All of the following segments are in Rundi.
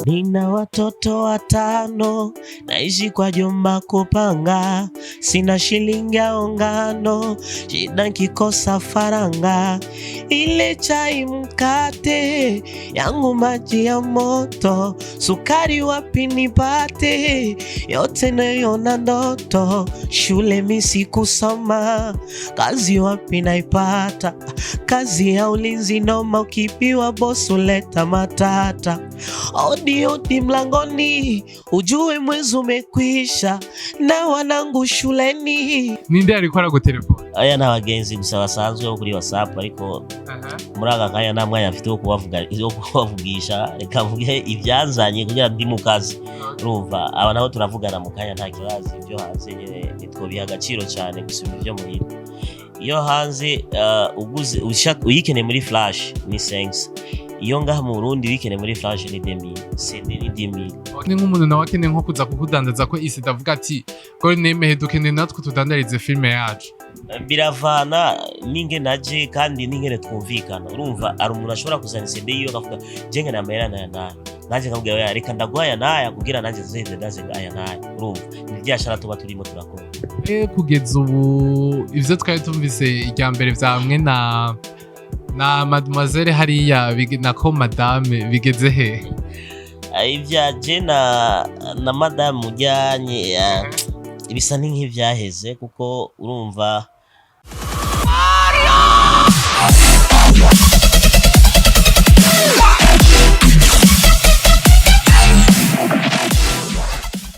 Nina watoto watano, naishi kwa jumba kupanga, sina shilingi ya ongano, shida nkikosa faranga, ile chai mkate yangu maji ya moto, sukari wapi nipate, yote naiona ndoto, shule mi sikusoma, kazi wapi naipata, kazi ya ulinzi noma, ukipiwa bosi huleta matata. Odi odi mlangoni, ujue mwezi umekwisha, na wanangu shuleni. Ninde ariko aragutelefona? Aya ni abagenzi gusa basanzwe bo kuri WhatsApp, ariko muri aka kanya nta mwanya mfite wo kubavuga, wo kubavugisha. Reka mvuge ibyanzanye kugira ndi mu kazi. Urumva aba nabo turavugana mu kanya, nta kibazo. Ibyo hanze nyine ntitwobiha agaciro cyane gusumba ibyo muhira. Iyo hanze uguze uyikeneye muri flash ni 5, iyo ngaha mu Burundi uyikeneye muri flash ni 2000, CD ni 10000. Ni nk'umuntu nawe akeneye nko kuza kukudandaza ko isi ndavuga ati ngo nemeye, dukeneye natwe tudandarize filime yacu. Biravana n'ingene aje kandi n'ingene twumvikana. Urumva hari umuntu ashobora kuzana CD yiwe akavuga: "Je nkeneye amahera naya naya," nanjye nkamubwira: "Oya, reka ndaguha aya naya kugira nanjye nzoheze ndaze aya naya." Urumva ni rya shara tuba turimo turakora. Kugeza ubu ivyo twari tumvise irya mbere vyamwe na mademoiselle hariya nako madame bigeze he? Ibya je na madamu ujyanye bisa ni nk'ivyaheze, kuko urumva.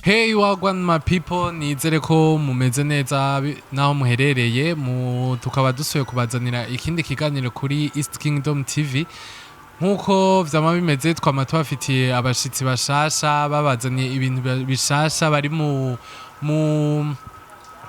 Hey, wagwan my people, nizere ko mumeze neza naho muherereye mu tukaba dusuye kubazanira ikindi kiganiro kuri East Kingdom TV. Nk'uko vyama bimeze, twama tubafitiye abashitsi bashasha babazaniye ibintu bishasha bari mu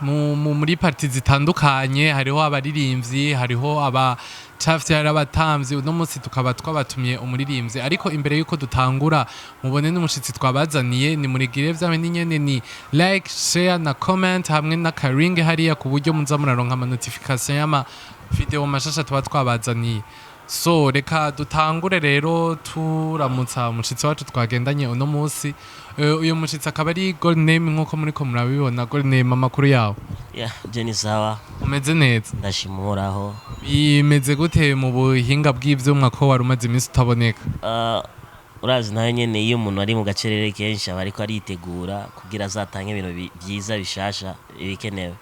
muri parties zitandukanye. Hariho abaririmbyi, hariho abacafyi, hari abatamvyi. Uno munsi tukaba twabatumiye umuririmbyi, ariko imbere yuko dutangura mubone n'umushitsi twabazaniye, ni murigire vyawe n'inyene ni like, share na comment hamwe na karinge hariya, ku buryo muza muraronka ama notification y'ama video mashasha tuba twabazaniye. So reka dutangure rero turamutsa umushitsi wacu twagendanye uno munsi. Uyu mushitsi akaba ari Gold Name, nk'uko muriko murabibona. Gold Name, amakuru yawe? Ya, je ni sawa. Umeze neza? Ndashima Uhoraho. Bimeze gute mu buhinga bw'ivyuma, ko wari umaze iminsi utaboneka? Urazi nayo nyene iyo umuntu ari mu gacerere kenshi aba ariko aritegura kugira azatange ibintu vyiza bishasha ibikenewe.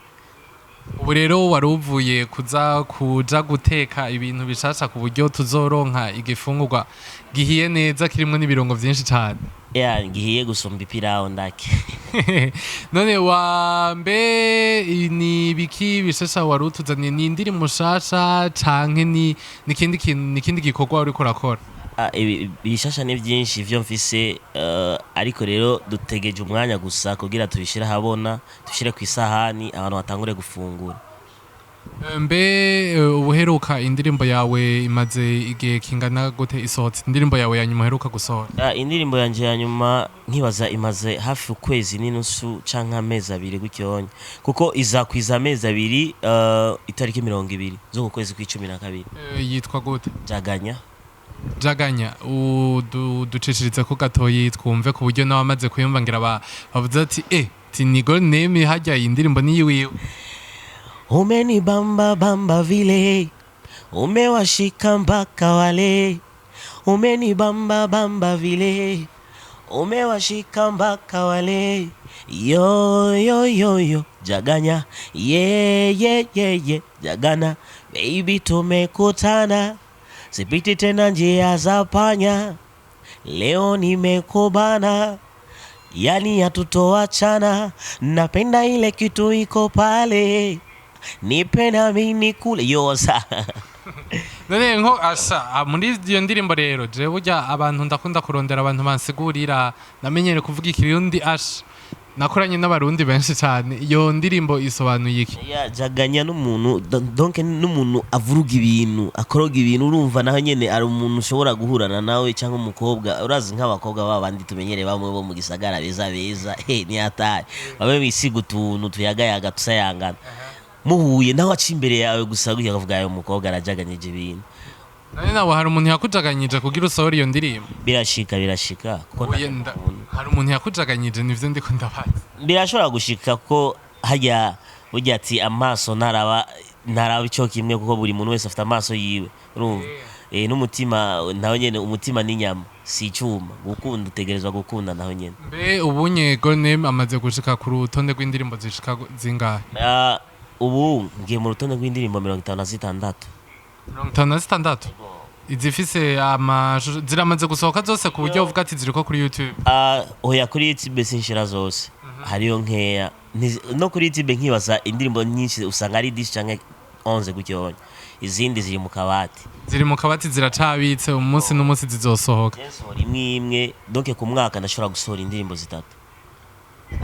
Ubu rero wari uvuye kuza kuja guteka ibintu bishasha ku buryo tuzoronka igifungurwa gihiye neza kirimwo n'ibirungo vyinshi cane. Ya, ngihiye gusumba ipirawo ndake. None wambe ni biki bishasha wari utuzaniye? Ni indirimbo nshasha canke ni nikindi kintu, nikindi gikorwa uriko urakora? Ah, ibishasha ni byinshi ivyo mfise, ariko rero dutegeje umwanya gusa kugira tubishire ahabona, dushire ku isahani abantu batangure gufungura. Mbe ubuheruka indirimbo yawe imaze igihe kingana gute isohotse, indirimbo yawe ya nyuma uheruka gusohora? Ah, indirimbo yanje ya nyuma nkibaza imaze hafi ukwezi n'inusu canke amezi 2 gutyonya, kuko izakwiza amezi 2 itariki 20 z'uku kwezi kw'icumi na kabiri. Yitwa gute? Jaganya. Jaganya. Uducishirize ko gatoyi twumve, ku buryo nawe amaze kuyumva ngira bavuze ati ti ni Gold Name harya, iyi ndirimbo ni iyiwiwe. Umenibamba bamba vile, umewashika mpaka wale, umenibamba bamba vile, umewashika mpaka wale, yo yo yo yo, jaganya, ye ye ye ye, jagana, baby tumekutana, sipiti tena njia za panya, leo nimekubana, yani hatutoachana, napenda ile kitu iko pale, nipe nami nikule yosa. None nko asa muri iyo ndirimbo rero, jewe burya abantu ndakunda kurondera abantu bansigurira, namenyere kuvuga ikirundi, asha nakoranye n'abarundi benshi cyane. Iyo ndirimbo isobanuye iki? Ya, jaganya n'umuntu donc n'umuntu avuruga ibintu, akoroga ibintu. Urumva naho nyene ari umuntu ushobora guhurana nawe cyangwa umukobwa. Urazi nk'abakobwa babandi tumenyereye bamwe bo mu gisagara beza beza, he ni hatari, bamwe bisiga utuntu tuyagayaga tusayangana, muhuye nawe aca imbere yawe gusa gutya akavuga: "Ayo mukobwa arajaganyije ibintu." None nawe hari umuntu yakujaganyije kugira usohore iyo ndirimbo? Birashika, birashika, kuko Oye, hari umuntu yakujaganyije? Nivyo ndiko ndabaza. Birashobora gushika, ko hajya burya ati amaso ntaraba ico kimwe, kuko buri muntu wese afite amaso yiwe, urumva, n'umutima nawe nyene. Umutima n'inyama, si icyuma. Gukunda, utegerezwa gukunda naho nyene. Mbe ubunye Golname amaze gushika ku rutonde rw'indirimbo zishika zingahe? Ah, ubu ngiye mu rutonde rw'indirimbo 56. 56 izifise amashusho ziramaze gusohoka zose, ku buryo uvuga ati ziriko kuri YouTube? Ah, oya, kuri YouTube sinshira zose, hariyo nkeya. No kuri YouTube nkibaza indirimbo nyinshi usanga ari 10 canke 11 gutyo, izindi ziri mu kabati. Ziri mu kabati, ziracabitse, umunsi n'umunsi zizosohoka. Nsohora imwe imwe, donc ku mwaka ndashobora gusohora indirimbo zitatu.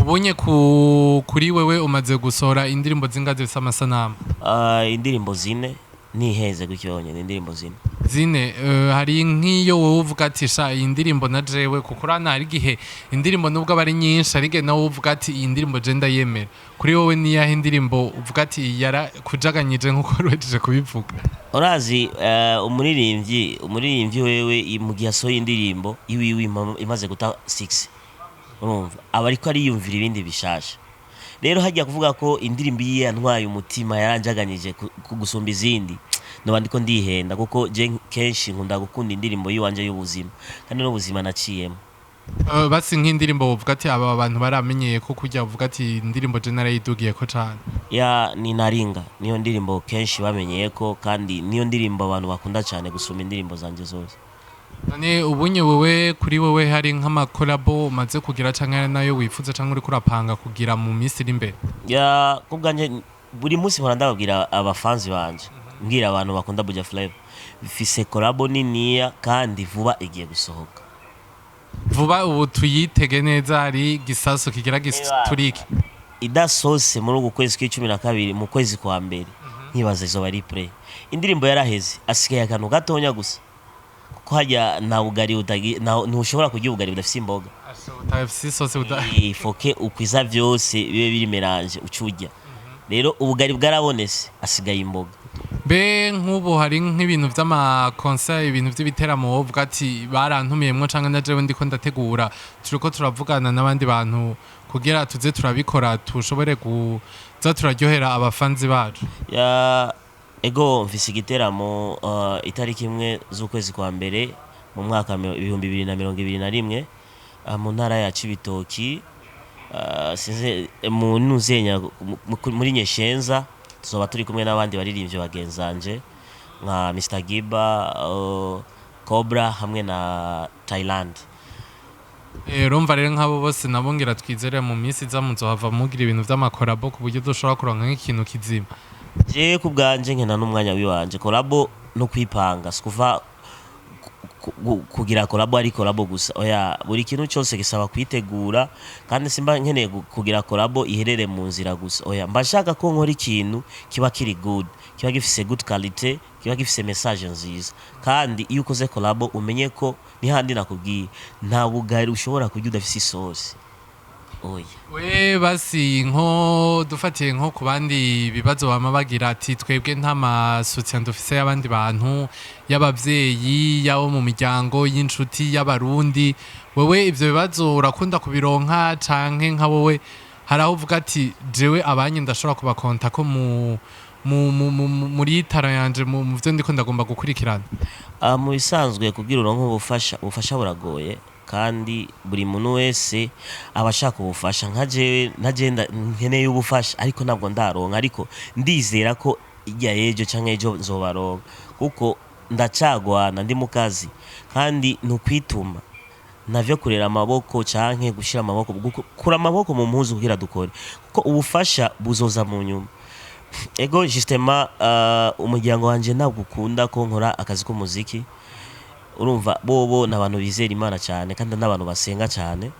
Ubunye kuri wewe umaze gusohora indirimbo zingahe zifise amasanamu? Ah, indirimbo zine, niheze gutyo, ni indirimbo zine. Zine. Hari nk'iyo wowe uvuga ati sha, iyi ndirimbo na jewe, kuko urana hari igihe indirimbo nubwo aba ari nyinshi, hari igihe nawe uvuga ati iyi ndirimbo je ndayemera. Kuri wowe niyahe indirimbo uvuga ati iyi yara kujaganyije nkuko wari kubivuga? Urazi, umuririmbyi wewe mu gihe asohoye indirimbo iwiwe imaze guta 6, urumva aba ariko ariyumvira ibindi bishasha. Rero hajya kuvuga ko indirimbo yiye yantwaye umutima, yaranjaganyije gusumba izindi, noba ndiko ndihenda, kuko je kenshi nkunda gukunda indirimbo yiwanje y'ubuzima, kandi n'ubuzima naciyemo. Basi nk'indirimbo uvuga ati aba bantu baramenyeye ko kurya, uvuga ati indirimbo je narayidugiyeko cane. Ya, ni Naringa, niyo ndirimbo kenshi bamenyeye ko, kandi niyo ndirimbo abantu bakunda cyane gusumba indirimbo zanje zose. None ubunye wewe, kuri wewe hari nk'ama collabo umaze kugira, canke ari nayo wifuza, canke uriko urapanga kugira mu minsi iri imbere? Ya, ku bwanjye buri munsi mpora ndababwira abafanzi banje, mbwira abantu bakunda Buja Flavor, bifise collabo niniya kandi vuba igiye gusohoka. Vuba ubu tuyitege neza, hari gisasu kigira giturike? Idasose muri uku kwezi kw'12, mu kwezi kwa mbere nkibaza izoba ari prêt. Indirimbo yaraheze, asigaye akantu gatonya gusa, kuko hajya nta bugari ntushobora kurya ubugari budafise imboga. Utafise isosi ifoke ukwiza vyose bibe biri mélange, ucurya. Rero ubugari bwarabonese, asigaye imboga. Mbe nk'ubu hari nk'ibintu vy'ama concert, ibintu vy'ibiteramo wovuga ati barantumiyemwo, canke na jewe ndiko ndategura, turiko turavugana n'abandi bantu kugira tuze turabikora, tushobore kuza turaryohera abafanzi bacu? Ya, ego, mfise igiteramo itariki 1 z'ukwezi kwa mbere mu mwaka 2021, mu ntara ya Cibitoki, sinzi mu nuzenya muri Nyeshenza. Tuzoba turi kumwe n'abandi baririmbyi bagenzanje nka Mr Giba, Cobra hamwe na Thailand. Urumva rero nk'abo bose nabo ngira twizere mu minsi iza muzohava mugira ibintu vy'ama collabo, ku buryo dushobora kuronka nk'ikintu kizima. Je ku bwanje nkena n'umwanya wiwanje. Collabo no kwipanga, sikuva kugira collabo ari collabo gusa, oya. Buri kintu cyose gisaba kwitegura, kandi simba nkeneye kugira collabo iherere mu nzira gusa, oya. Mba nshaka ko nkora ikintu kiba kiri good, kiba gifise good quality, kiba gifise message nziza. Kandi iyo ukoze collabo, umenye ko nihandi nakubwiye, nta bugari ushobora kurya udafise isosi, oya. We basi nko dufatiye nko ku bandi bibazo bama bagira ati twebwe nta ma soutien dufise y'abandi bantu, y'abavyeyi, y'abo mu miryango, y'inshuti, y'abarundi, wewe ivyo bibazo urakunda kubironka, canke nka wowe hari aho uvuga ati jewe abanyi ndashobora kubakonta ko mu mu, mu, mu, mu- muri tara yanje, mu vyo ndiko ndagomba gukurikirana? Ah, mu bisanzwe kugira uronke ubufasha, ubufasha buragoye, kandi buri muntu wese aba ashaka ubufasha. Nka jewe ntagenda nkeneye ubufasha, ariko ntabwo ndaronka, ariko ndizera ko ijya ejo canke ejo nzobaronka, kuko ndacagwana, ndi mu kazi, kandi ni ukwituma navyo kurera amaboko canke gushira amaboko, gukura amaboko mu mpuzu kugira dukore, kuko ubufasha buzoza mu nyuma. Ego, justement, umuryango wanje ntabwo ukunda ko nkora akazi k'umuziki. Urumva, bobo ni abantu bizera Imana cyane, kandi n'abantu basenga cyane.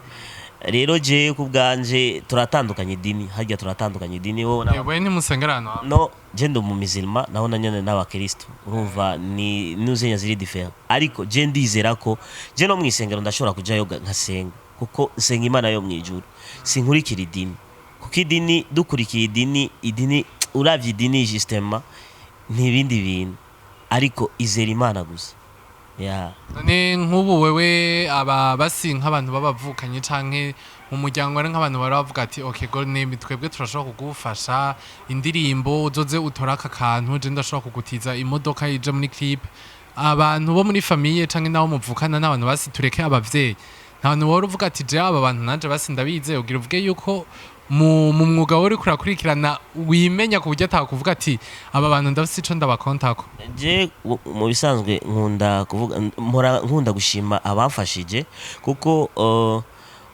Rero jewe ku bwanje turatandukanye idini, harya turatandukanye idini wowe We ntimusengera ahantu hamwe? No, je ndi umumizilma, naho na nyene n'abakristo. Urumva, ni nuzenya ziri différent, ariko je ndizera ko je no mwisengero ndashobora kujayo nkasenga, kuko nsenga Imana yo mwijuru, sinkurikira idini, kuko idini, dukurikiye idini, uravye idini justement ntibindi bintu. Ariko izera Imana gusa ya. None nk'ubu wewe, aba basi nk'abantu babavukanye canke mu muryango, ari nk'abantu bari bavuga ati: "Okay, Gold Name, twebwe turashobora kugufasha indirimbo, uzoze utora aka kantu, je ndashobora kugutiza imodoka ije muri clip." Abantu bo muri famille canke nabo muvukana, n'abantu basi tureke abavyeyi, nta bantu wari uvuga ati: "Je aba bantu nanje basi ndabize," ugira uvuge yuko mu mwuga wowe uriko urakurikirana wimenya ku buryo atakuvuga ati: "Aba bantu ndafise ico ndabakontako"? Je mu bisanzwe nkunda kuvuga, mpora nkunda gushima abamfashije, kuko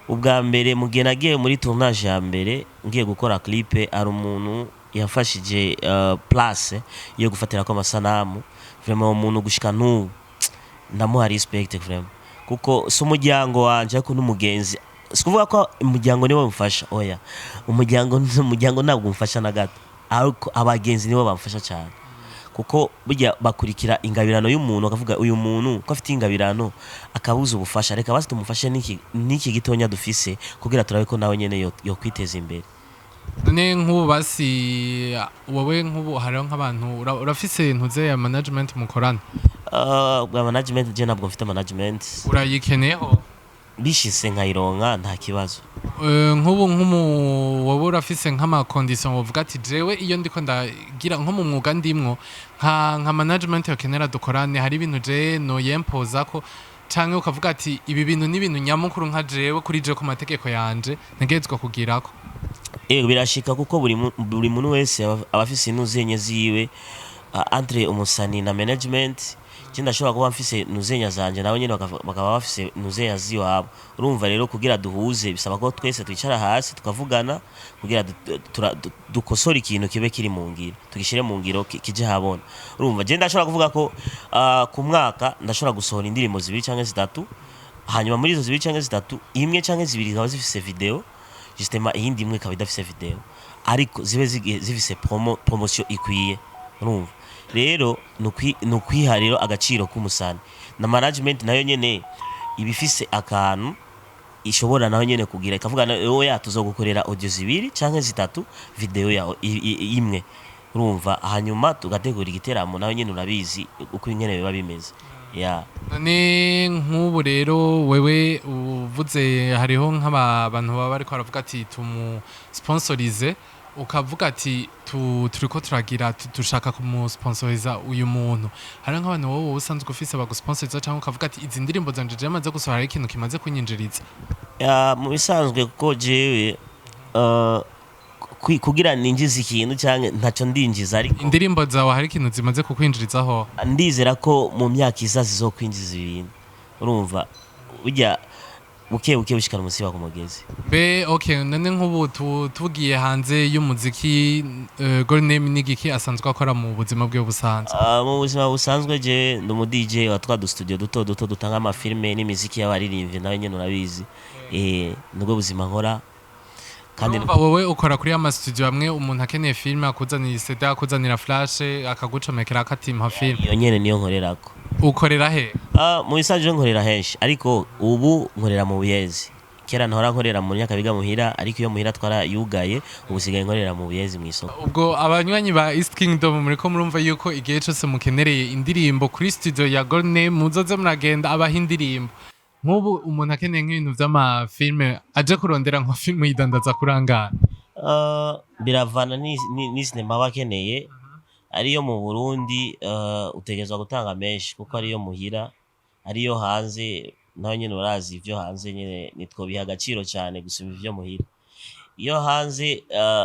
ubwa mbere mu gihe nagiye muri tournage ya mbere, ngiye gukora clip, hari umuntu yafashije place yo gufatirako amasanamu. Vraiment uwo muntu gushika n'ubu ndamuha respect vraiment, kuko si umuryango wanje ariko n'umugenzi. Si kuvuga ko umuryango niwo umfasha, oya, umuryango ntabwo umfasha na gato, ariko abagenzi nibo bamfasha cyane, kuko burya bakurikira ingabirano y'umuntu, bakavuga: "Uyu muntu ko afite ingabirano akabuza ubufasha, reka basi tumufashe n'iki gitonya dufise, kugira turabe ko nawe nyene yo kwiteza imbere." None nk'ubu basi wowe, nk'ubu hariho nk'abantu urafise ntuze ya management mukorana? Bwa management, je ntabwo mfite management. Urayikeneyeho? Bishise nkayironka, nta kibazo. Nk'ubu nk'umu wowe urafise nk'ama condition wovuga ati: "Jewe iyo ndiko ndagira nko mu mwuga ndimwo, nka management yokenera dukorane, hari ibintu je noyempoza ko," canke ukavuga ati: "Ibi bintu ni ibintu nyamukuru nka jewe, kuri je, ku mategeko yanje ntegerezwa kugirako"? Yego, birashika, kuko buri muntu wese aba afise intuzenye ziwe, entre umusani na management. Je ndashobora kuba mfise nuzenya zanje, nawe nyene bakaba bafise nuzenya ziwabo. Urumva rero, kugira duhuze bisaba ko twese twicara hasi tukavugana, kugira dukosore ikintu kibe kiri mu ngiro, tugishire mu ngiro, kije habona. Urumva, je ndashobora kuvuga ko ku mwaka ndashobora gusohora indirimbo zibiri canke zitatu, hanyuma muri izo zibiri canke zitatu, imwe canke zibiri zikaba zifise video justement, iyindi imwe ikaba idafise video, ariko zibe zifise promotion ikwiye. Urumva rero, nukwiha rero agaciro k'umusani, na management nayo nyene iba ifise akantu ishobora nayo nyene kugira, ikavuga: "Oya, tuzogukorera audio zibiri canke zitatu, video yawe imwe." Urumva, hanyuma tugategura igiteramo, nayo nyene urabizi uko ingene biba bimeze ya. None nk'ubu rero wewe uvuze hariho nk'aba bantu baba bariko baravuga ati: "Tumu sponsorize," ukavuga ati: "Turiko turagira dushaka kumusponsoriza uyu muntu." Hariho nk'abantu wowe usanzwe ufise bagusponsoriza, cyangwa ukavuga ati: "Izi ndirimbo zanje je maze gusohora, hariho ikintu kimaze kunyinjiriza"? Ya, mu bisanzwe, kuko jewe kugira ninjize ikintu canke ntaco ndinjiza, ariko Indirimbo zawe hari ikintu zimaze kukwinjirizaho? Ndizera ko mu myaka iza zizokwinjiza ibintu. Urumva, burya buke buke bushikana umusiba ku mugezi. Be okay, none nk'ubu tugiye hanze y'umuziki, Gold Name ni igiki asanzwe akora mu buzima bwe busanzwe? Mu buzima busanzwe, je ndi umu DJ wa twa dustudio duto duto dutanga amafilme n'imiziki y'abaririmbyi, nawe nyene urabizi. Nibwo buzima nkora kandi. Urumva wowe ukora kuri ya studio amwe umuntu akeneye filime akuzanira CD, akuzanira flash, akagucomekera, akatimpa filime? Iyo nyene niyo nkorerako. Ukorera he? Mu bisanzwe nkorera henshi, ariko ubu nkorera mu Buyezi. Kera nahora nkorera mu Nyakabiga muhira, ariko iyo muhira twarayugaye, ubu sigaye nkorera mu Buyezi mw'isoko. Ubwo abanywanyi ba East Kingdom, muriko murumva yuko igihe cose mukenereye indirimbo kuri studio ya Gold Name, muzoze muragenda abaha indirimbo. Nk'ubu umuntu akeneye nk'ibintu vy'amafilme, aje kurondera nka filime, yidandaza kurangana? Biravana ni sinema aba akeneye. Ariyo mu Burundi, utegerezwa gutanga menshi, kuko ariyo muhira. Ariyo hanze naho nyene urazi, ivyo hanze nyene nitwobiha agaciro cane gusumba ivyo muhira. Iyo hanze,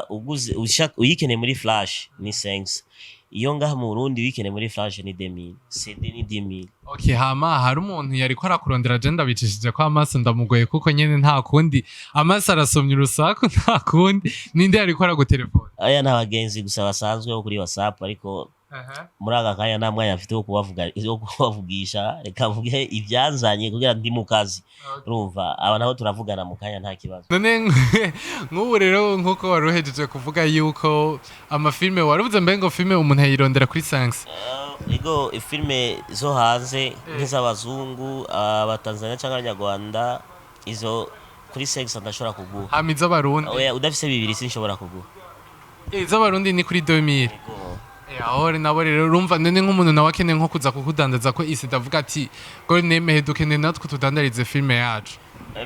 uguze uyikeneye muri flash ni 5, iyo ngaha mu Burundi uyikeneye muri flash ni 2000, CD ni 10000. Okay, hama hari umuntu yariko arakurondera, je ndabicishije ko amaso ndamugoye, kuko nyene nta kundi, amaso arasomye urusaku, nta kundi. Ninde yariko aragutelefona? Aya ni abagenzi gusa basanzwe bo kuri WhatsApp, ariko muri aka kanya nta mwanya mfite wo kubavugisha. Reka mvuge ibyanzanye, kugira ndi mu kazi. Urumva, aba nabo turavugana mu kanya, nta kibazo. None nk'ubu rero, nk'uko wari uhejeje kuvuga yuko amafilme, wari uvuze mbe ngo filme umuntu ayirondera kuri 5? Ego, filme zo hanze nk'iz'abazungu, abatanzania cyangwa abanyarwanda, izo kuri 5 ndashobora kuguha. Hama iz'abarundi? Oya, udafise bibiri sinshobora kuguha. Iz'abarundi ni kuri 2000? Ego. Aho nabo rero urumva none nk'umuntu nawe akeneye nko kuza kukudandaza ko isi ndavuga ati ngo nemeye, dukeneye natwe tudandarize filime yacu.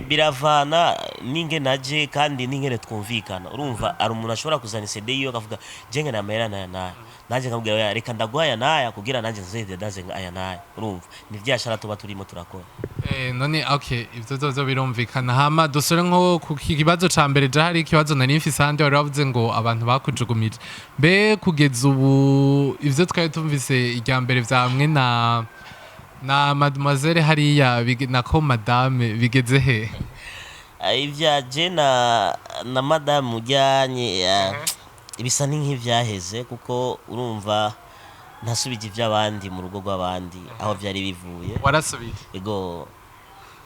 Biravana n'ingene naje kandi n'ingene twumvikana. Urumva, hari umuntu ashobora kuzana CD yiwe akavuga: "Je ngena amahera naya naya," nanjye nkamubwira: "Oya, reka ndaguha aya naya kugira nanjye nze aya naya." Urumva, ni vyashara tuba turimo turakora. None okay, ivyo zozo birumvikana. Hama dusore nko ku kibazo ca mbere, je hari ikibazo nari mfise ahandi wari wavuze ngo abantu bakujugumije. Mbe kugeza ubu ivyo twari tumvise irya mbere vyamwe na mademoiselle hariya nako madame bigeze he? Ivya je na madamu ujyanye bisa ni nk'ivyaheze, kuko urumva ntasubije ivy'abandi mu rugo rw'abandi aho vyari bivuye. Warasubije? Ego,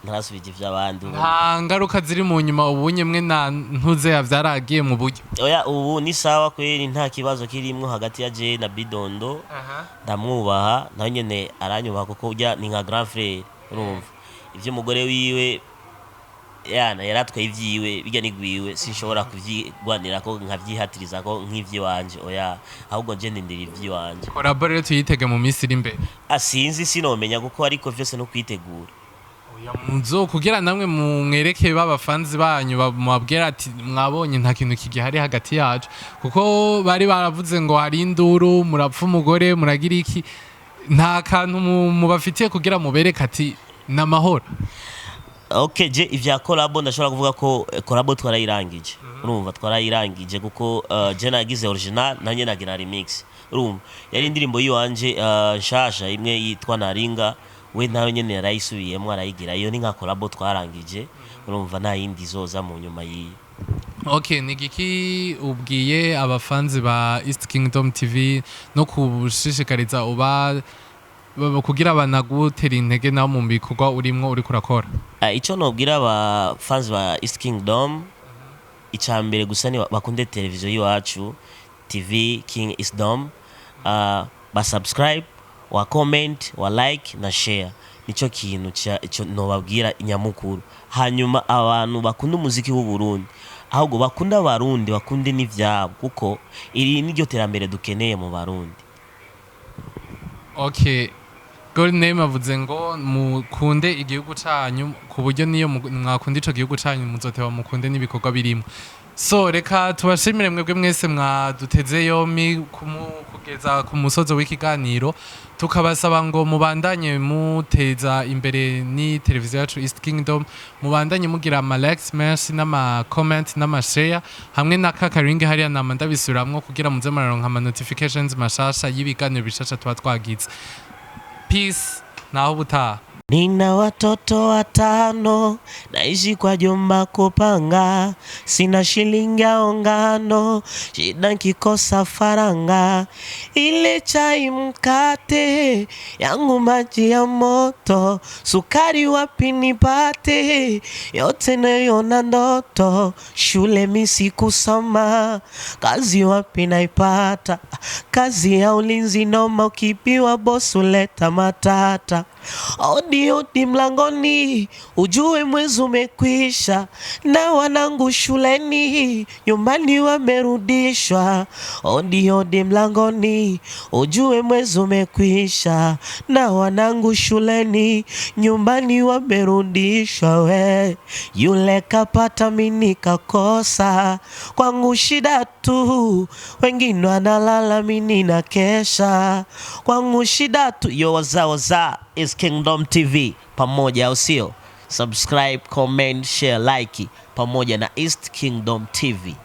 ntarasubije ivy'abandi ubu. Nta ngaruka ziri mu nyuma ubunye mwe na ntuze vyaragiye mu buryo? Oya, ubu ni sawa kweri, nta kibazo kirimwo hagati ya je na Bidondo. Ndamwubaha, nawe nyene aranyubaha, kuko urya ni nka grand frère. Urumva, ivy'umugore wiwe yana yaratwaye ivyiwe, bijya nigwiwe, sinshobora kuvyigwanira ko nkavyihatiriza ko nk'ivy'iwanje. Oya, ahubwo je ndindira ivy'iwanje. Collabo rero tuyitege mu minsi iri imbere? Asinzi, sinomenya kuko ariko vyose no kwitegura. Oya, muzo kugira namwe mwereke b'abafanzi banyu, mubabwira ati mwabonye nta kintu kigihari hagati yacu, kuko bari baravuze ngo hari induru, murapfa umugore, muragira iki. Nta kantu mubafitiye kugira mubereke ati namahoro? Okay, je ivya collabo ndashobora kuvuga ko collabo twarayirangije. Urumva, twarayirangije kuko je nagize original, nanjye nagira remix. Urumva, yari indirimbo yiwanje nshasha imwe yitwa Naringa, we nawe nyene yarayisubiyemo arayigira. Iyo ni nka collabo twarangije. Urumva, nta yindi izoza mu nyuma yiyo. Okay, ni igiki ubwiye abafanzi ba East Kingdom TV no kushishikariza uba kugira banagutera intege nawe mu bikorwa urimwo uriko urakora? Ico nobwira aba fans ba East Kingdom, ica mbere gusa ni bakunde televiziyo y'iwacu TV King Isdom, ba subscribe, wa comment, wa like na share. Nico kintu ico nobabwira nyamukuru. Hanyuma abantu bakunda umuziki w'u Burundi, ahubwo bakunda Abarundi, bakunde n'ivyabo, kuko iri niryo terambere dukeneye mu Barundi. Okay, Gold Name avuze ngo mukunde igihugu canyu, ku buryo niyo mwakunda ico gihugu canyu muzoteba mukunde n'ibikorwa birimo. So reka tubashimire mwebwe mwese mwaduteze yompi kugeza ku musozo w'ikiganiro, tukabasaba ngo mubandanye muteza imbere ni televiziyo yacu East Kingdom, mubandanye mugira ama likes menshi n'ama comment n'ama share hamwe na kakaringi hariya, nama ndabisubiramwo kugira muze muraronka ama notifications mashasha y'ibiganiro bishasha tuba twagize. Peace, naho ubutaha. Nina watoto watano, naishi kwa jumba kupanga, sina shilingi au ngano, shida nkikosa faranga, ile chai mkate yangu maji ya moto, sukari wapi nipate, yote naiona ndoto, shule mi sikusoma, kazi wapi naipata, kazi ya ulinzi noma, ukipiwa bosi huleta matata. Odi odi mlangoni, ujue mwezi umekwisha, na wanangu shuleni, nyumbani wamerudishwa. Odi odi mlangoni, ujue mwezi umekwisha, na wanangu shuleni, nyumbani wamerudishwa. We yule kapata, mimi nikakosa, kwangu shida tu, wengine wanalala, mimi na kesha, kwangu shida tu. Yo, waza waza is Kingdom TV pamoja, au sio? Subscribe, comment, share, like pamoja na East Kingdom TV.